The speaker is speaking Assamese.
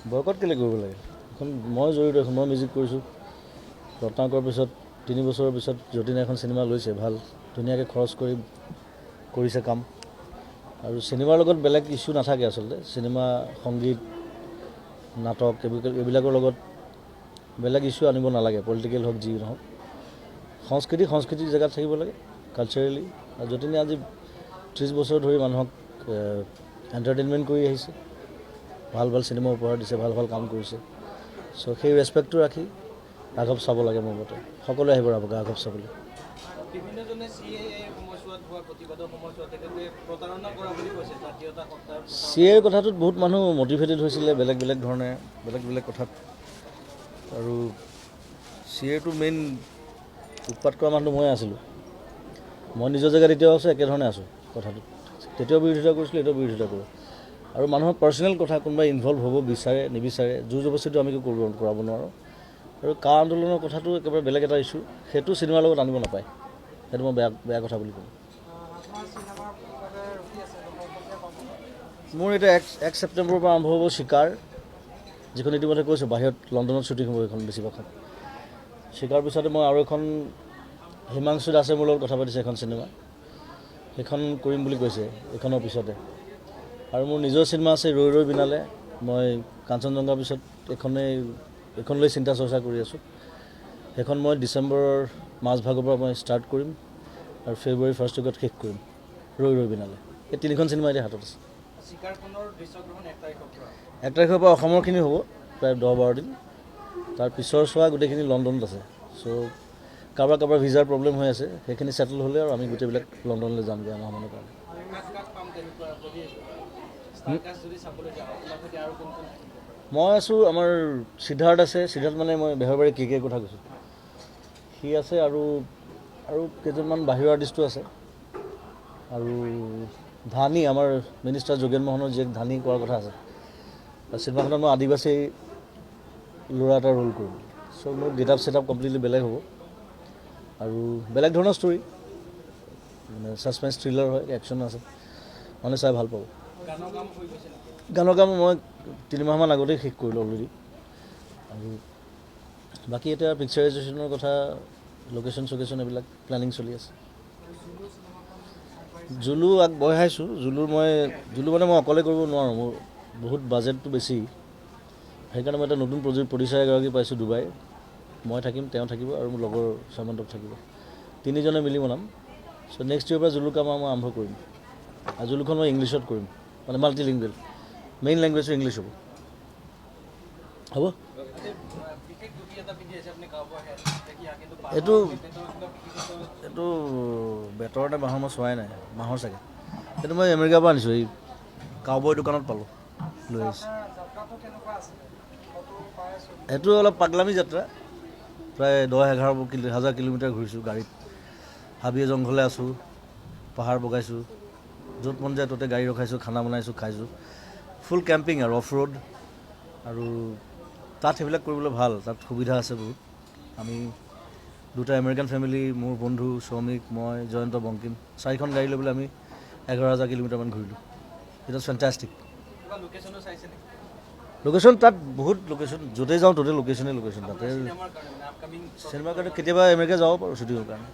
বয়কট কেলৈ কৰিব লাগে? এখন মই জড়িত, এখন মই মিউজিক কৰিছোঁ। ৰত্নাকৰৰ পিছত 3 বছৰৰ পিছত যতীনে এখন চিনেমা লৈছে, ভাল ধুনীয়াকৈ খৰচ কৰি কৰিছে কাম। আৰু চিনেমাৰ লগত বেলেগ ইছ্যু নাথাকে আচলতে। চিনেমা, সংগীত, নাটক, এইবিলাকৰ লগত বেলেগ ইছ্যু আনিব নালাগে, পলিটিকেল হওক, যি নহওক। সংস্কৃতি সংস্কৃতিৰ জেগাত থাকিব লাগে কালচাৰেলি। আৰু যতীনে আজি 30 বছৰ ধৰি মানুহক এণ্টাৰটেইনমেণ্ট কৰি আহিছে, ভাল ভাল চিনেমা উপহাৰ দিছে, ভাল ভাল কাম কৰিছে। চ' সেই ৰেচপেক্টটো ৰাখি ৰাঘৱ চাব লাগে মোৰ মতে। সকলোৱে আহিব ৰাঘৱ চাবলৈ। বিভিন্নজনে চিএএ সময়ছোৱাত হোৱা প্ৰতিবাদৰ সময়ছোৱাত তেখেতে প্ৰতাৰণা কৰা বুলি কৈছে, জাতীয়তা সত্তাৰ। চিএৰ কথাটোত বহুত মানুহ মটিভেটেড হৈছিলে বেলেগ বেলেগ ধৰণে, বেলেগ বেলেগ কথাত। আৰু চিএটো মেইন উৎপাত কৰা মানুহটো মই আছিলোঁ। মই নিজৰ জেগাত এতিয়াও আছোঁ, একেধৰণে আছোঁ। কথাটোত তেতিয়াও বিৰোধিতা কৰিছিলোঁ, এতিয়াও বিৰোধিতা কৰোঁ। আৰু মানুহৰ পাৰ্চনেল কথা, কোনোবাই ইনভল্ভ হ'ব বিচাৰে, নিবিচাৰে, জোৰ জবস্তিটো আমি একো কৰিব কৰাব নোৱাৰোঁ। আৰু কা আন্দোলনৰ কথাটো একেবাৰে বেলেগ এটা ইছ্যু, সেইটো চিনেমাৰ লগত আনিব নাপায়। সেইটো মই বেয়া বেয়া কথা বুলি ক'ম। আপোনাৰ চিনেমাৰ বাবে ৰখি আছে দৰ্শকে পাব? মোৰ এতিয়া 1 ছেপ্টেম্বৰৰ পৰা আৰম্ভ হ'ব চিকাৰ, যিখন ইতিমধ্যে কৈছোঁ, বাহিৰত লণ্ডনত শ্বুটিং হ'ব এইখন বেছিভাগ। চিকাৰ পিছতে মই আৰু এখন, হিমাংশু দাসে মোৰ লগত কথা পাতিছে এখন চিনেমা, সেইখন কৰিম বুলি কৈছে এইখনৰ পিছতে। আৰু মোৰ নিজৰ চিনেমা আছে ৰৈ ৰৈ বিনালে। মই কাঞ্চনজংঘাৰ পিছত এইখন লৈ চিন্তা চৰ্চা কৰি আছোঁ। সেইখন মই ডিচেম্বৰৰ মাজভাগৰ পৰা মই ষ্টাৰ্ট কৰিম আৰু ফেব্ৰুৱাৰী ফাৰ্ষ্ট উইকত শেষ কৰিম ৰৈ ৰৈ বিনালে। এই তিনিখন চিনেমা এতিয়া হাতত আছে। চিকাৰখনৰ দৃশ্যগ্ৰহণ 1 তাৰিখৰ পৰা? 1 তাৰিখৰ পৰা অসমৰখিনি হ'ব প্ৰায় 10-12 দিন। তাৰ পিছৰ চোৱা গোটেইখিনি লণ্ডনত আছে। চ' কাৰোবাৰ কাৰোবাৰ ভিজাৰ প্ৰব্লেম হৈ আছে, সেইখিনি ছেটেল হ'লে আৰু আমি গোটেইবিলাক লণ্ডনলৈ যামগৈ এমাহমানৰ কাৰণে। কাক কাক পাম তেনেকুৱা যদি ষ্টাৰকাষ্ট যদি চাবলৈ যাওঁ, আপোনাৰ সৈতে আৰু কোন কোন থাকিব পাৰে? মই আছোঁ, আমাৰ সিদ্ধাৰ্থ আছে। সিদ্ধাৰ্থ মানে মই বেহৰবাৰী কে কে কথা কৈছোঁ, সি আছে আৰু আৰু কেইজনমান বাহিৰৰ আৰ্টিষ্টো আছে। আৰু ধানী, আমাৰ মিনিষ্টাৰ যোগেন মোহনৰ জীয়েক ধানী কোৱাৰ কথা আছে। আৰু চিনেমাখনত মই আদিবাসী ল'ৰা এটা ৰোল কৰিম। চ' মোৰ get up set up completely বেলেগ হ'ব আৰু বেলেগ ধৰণৰ ষ্টৰী, মানে ছাছপেঞ্চ থ্ৰিলাৰ হয়, একশ্যন আছে, মানুহে চাই ভাল পাব। গানৰ কাম হৈ গৈছে নেকি? গানৰ কাম মই 3 মাহমান আগতেই শেষ কৰিলোঁ অলৰেডি। আৰু বাকী এতিয়া পিকচাৰাইজেশ্যনৰ কথা, লোকেশ্যন চকেশ্যন এইবিলাক প্লেনিং চলি আছে। জুলু আগবঢ়াইছোঁ। জুলুৰ মই জুলু মানে মই অকলে কৰিব নোৱাৰোঁ, মোৰ বহুত বাজেটটো বেছি। সেইকাৰণে মই এটা নতুন প্ৰডিউচাৰ এগৰাকী পাইছোঁ ডুবাইৰ। মই থাকিম, তেওঁ থাকিব আৰু মোৰ লগৰ শ্যামন্তক থাকিব, তিনিজনে মিলি বনাম। চ' নেক্সট ইয়েৰৰ পৰা জুলুৰ কাম মই আৰম্ভ কৰিম। আৰু জুলুখন মই ইংলিছত কৰিম, মানে মাল্টি লিংগুৱেল, মেইন লেংগুৱেজটো ইংলিছ হ'ব। হ'ব। বিশেষ টুপি এটা পিন্ধি আছে আপুনি, কাউবয় হেট দেখি কিন্তু বেতৰ কিবা বিশেষত্ব? এইটো বেতৰ নে বাঁহৰ মই চোৱাই নাই, বাঁহৰ চাগে। সেইটো মই আমেৰিকাৰ পৰা আনিছোঁ, এই কাউবয় দোকানত পালোঁ, লৈ আহিছোঁ। আপোনাৰ যাত্ৰাটো কেনেকুৱা আছিলে? ফটো পাই আছোঁ। সেইটো অলপ পাগলামি যাত্ৰা। প্ৰায় 10-11 হাজাৰ কিলোমিটাৰ ঘূৰিছোঁ গাড়ীত, হাবিয়ে জংঘলে আছোঁ, পাহাৰ বগাইছোঁ, য'ত মন যায় ত'তে গাড়ী ৰখাইছোঁ, খানা বনাইছোঁ, খাইছোঁ, ফুল কেম্পিং আৰু অফ ৰোড। আৰু তাত সেইবিলাক কৰিবলৈ ভাল, তাত সুবিধা আছে বহুত। আমি দুটা আমেৰিকান ফেমিলি, মোৰ বন্ধু শ্ৰমিক, মই, জয়ন্ত, বংকিম, চাৰিখন গাড়ী লৈ পেলাই আমি 11 হাজাৰ কিলোমিটাৰমান ঘূৰিলোঁ। It was fantastic. কিবা লোকেশ্যনো চাইছে নেকি? লোকেশ্যন তাত বহুত লোকেশ্যন, য'তেই যাওঁ ত'তে লোকেশ্যনেই লোকেশ্যন তাতে। চিনেমাৰ কাৰণে মানে আপকামিং? চিনেমাৰ কাৰণে কেতিয়াবা আমেৰিকা যাব পাৰোঁ শ্বুটিঙৰ কাৰণে।